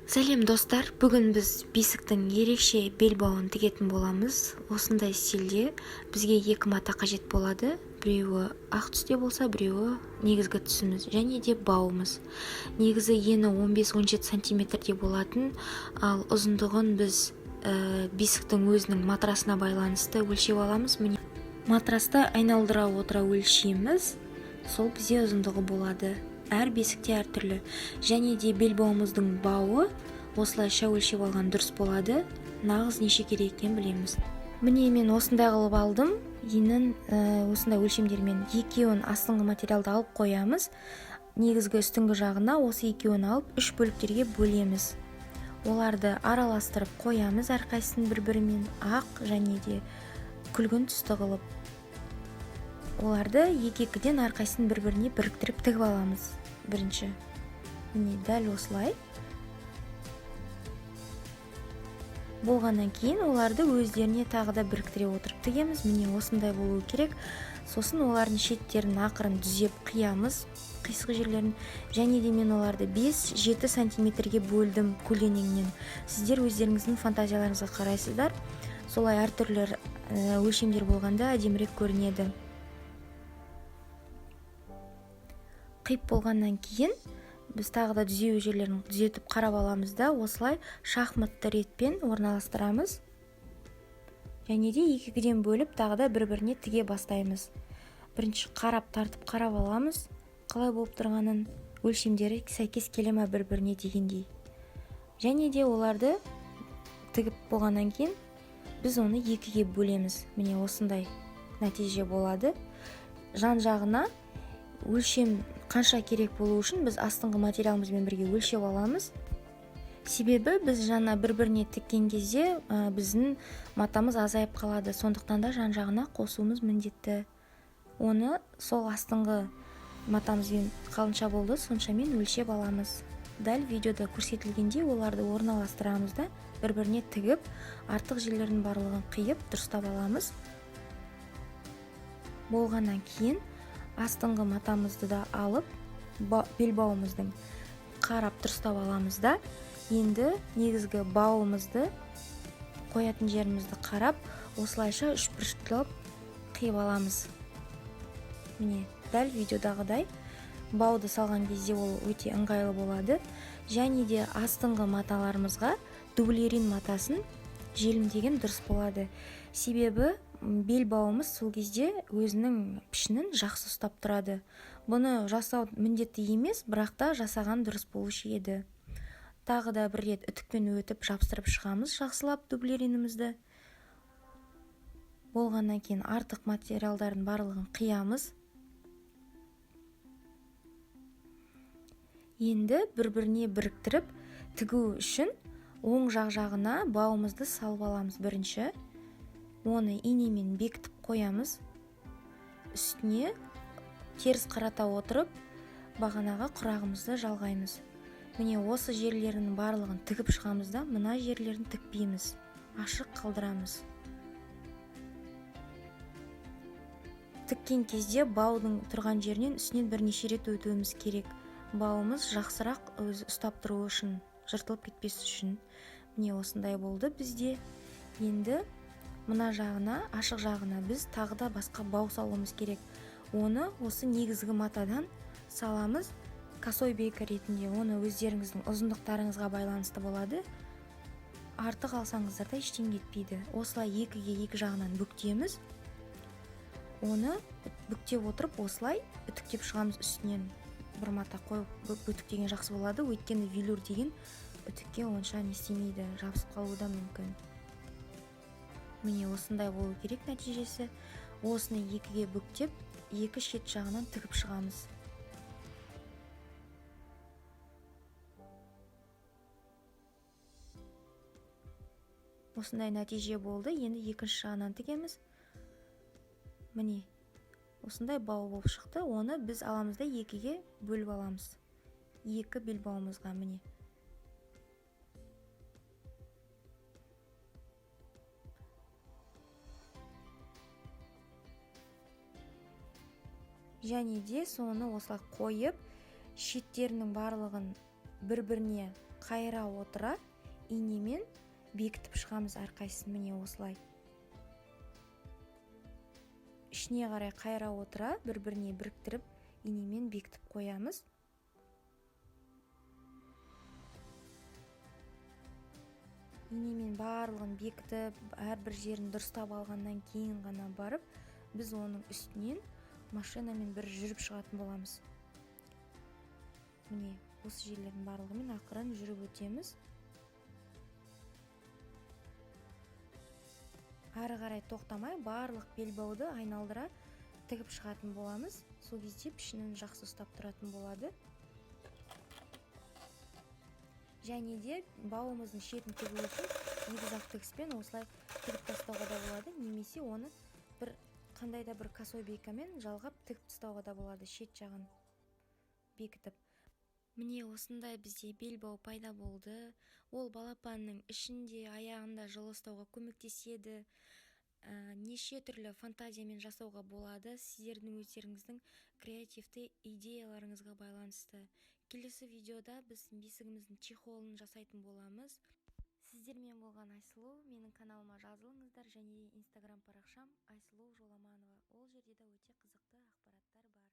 Сәлем, достар! Бүгін біз бесіктің ерекше белбауын тігетін боламыз. Осындай стильде бізге екі мата қажет болады. Біреуі ақ түсте болса, біреуі негізгі түсіміз және де бауымыз. Негізі ені 15-17 сантиметрде болатын, ал ұзындығын біз бесіктің өзінің матрасына байланысты өлшеп аламыз. Міне, матрасты айналдыра отыра өлшейміз, сол бізде ұзындығы болады. Әр бесікте әртүрлі. Және де белбауымыздың бауы осылайша өлшеп алған дұрыс болады. Нағыз неше керек екенін білеміз. Міне, мен осындай қылып алдым. Енін осындай өлшемдермен екеуін астыңғы материалды алып қоямыз. Негізгі үстіңгі жағына осы екеуін алып үш бөліктерге бөлеміз. Оларды араластырып қоямыз әрқайсысын бір-бірімен, ақ және де күлгін түсті қылып. Оларды екі-екіден әрқайсысын бір-біріне біріктіріп тігіп аламыз. Бірінші. Міне, дәл осылай. Болғаннан кейін оларды өздеріне тағы да біріктіре отырып тігеміз. Міне, осындай болуы керек. Сосын олардың шеттерін ақырын түзеп қиямыз, қисық жерлерін. Және де мен оларды 5-7 сантиметрге бөлдім көлденеңінен. Сіздер өздеріңіздің фантазияларыңызға қарайсыздар. Солай әртүрлі өлшемдер болғанда әдемірек көрінеді. Қиып болғаннан кейін біз тағы да түзеу жерлерін түзетіп қарап аламыз да, осылай шахматты ретпен орналастырамыз. Және де екіден бөліп тағы да бір-біріне тіге бастаймыз. Бірінші қарап, тартып қарап аламыз, қалай болып тұрғанын, өлшемдері сәйкес келе ме бір-біріне дегендей. Және де оларды тігіп болғаннан кейін біз оны екіге бөлеміз. Міне, осындай нәтиже болады. Жан жағына өлшем қанша керек болу үшін біз астыңғы материалымызбен бірге өлшеп аламыз. Себебі біз жаңа бір-біріне тіккен кезде біздің матамыз азайып қалады. Сондықтан да жан жағына қосуымыз міндетті. Оны сол астыңғы матамызбен қалынша болды, соншамен өлшеп аламыз. Дәл видеода көрсетілгендей оларды орналастырамыз да, бір-біріне тігіп, артық жерлерінің барлығын қиып, дұрыстап аламыз. Болғаннан кейін астыңғы матамызды да алып, белбауымыздың қарап дұрыстап аламыз да, енді негізгі бауымызды қоятын жерімізді қарап, осылайша үшбұрыштап қиып аламыз. Міне, дәл видеодағыдай бауды салған кезде ол өте ыңғайлы болады. Және де астыңғы маталарымызға дублерин матасын желімдеген дұрыс болады. Себебі белбауымыз сол кезде өзінің пішінін жақсы ұстап тұрады. Бұны жасау міндетті емес, бірақ та жасаған дұрыс болушы еді. Тағы да бір рет үтікпен өтіп жапсырып шығамыз жақсылап дублеринімізді. Болғаннан кейін артық материалдардың барлығын қиямыз. Енді бір-біріне біріктіріп тігу үшін оң жақ жағына бауымызды салып аламыз бірінші. Оны инемен бекітіп қоямыз. Үстіне теріс қарата отырып бағанағы құрағымызды жалғаймыз. Міне, осы жерлерінің барлығын тігіп шығамыз да, мына жерлерін тікпейміз, ашық қалдырамыз. Тіккен кезде баудың тұрған жерінен үстінен бірнеше рет өтуіміз керек. Бауымыз жақсырақ өзі ұстап тұруы үшін, жыртылып кетпес үшін. Міне, осындай болды бізде. Енді мына жағына, ашық жағына біз тағы да басқа бау салуымыз керек. Оны осы негізгі матадан саламыз, косой бейкі ретінде. Оны өздеріңіздің ұзындықтарыңызға байланысты болады. Артық алсаңыздар да ештеңе кетпейді. Осылай екіге екі жағынан бүктейміз. Оны бүктеп отырып осылай үтіктеп шығамыз үстінен. Бір мата қойып үтіктеген жақсы болады, өйткені велюр деген үтікке онша не істемейді, жабысып қалуы да мүмкін. Міне, осындай болу керек нәтижесі. Осыны екіге бүктеп, екі шет жағынан тігіп шығамыз. Осындай нәтиже болды. Енді екінші жағынан тігеміз. Міне, осындай бау болып шықты. Оны біз аламыз да екіге бөліп аламыз. Екі белбауымызға, міне. Және де соны осылай қойып, шеттерінің барлығын бір-біріне Қайыра отыра инемен бекітіп шығамыз әрқайсысын. Міне, осылай ішіне қарай қайыра отыра бір біріне біріктіріп, инемен бекітіп қоямыз. Инемен барлығын бекітіп, әрбір жерін дұрыстап алғаннан кейін ғана барып біз оның үстінен машинамен бір жүріп шығатын боламыз. Міне, осы жерлердің барлығымен ақырын жүріп өтеміз. Ары қарай тоқтамай, барлық белбауды айналдыра тігіп шығатын боламыз. Сол кезде пішінін жақсы ұстап тұратын болады. Және де бауымыздың шетін тігу үшін зигзаг тігіспен осылай тігіп тастауға да болады, немесе оны бір қандай да бір косой бейкамен жалғап тігіп тастауға да болады, шет жағын бекітіп. Міне, осындай бізде белбау пайда болды. Ол балапанның ішінде, аяғында жылы ұстауға көмектеседі. Неше түрлі фантазиямен жасауға болады, сіздердің өздеріңіздің креативті идеяларыңызға байланысты. Келесі видеода біз бесігіміздің чехолын жасайтын боламыз. Сіздермен болған Айсұлу. Менің каналыма жазылыңыздар және Инстаграм парақшам Айсұлу Жоламанова, ол жерде де өте қызықты ақпараттар бар.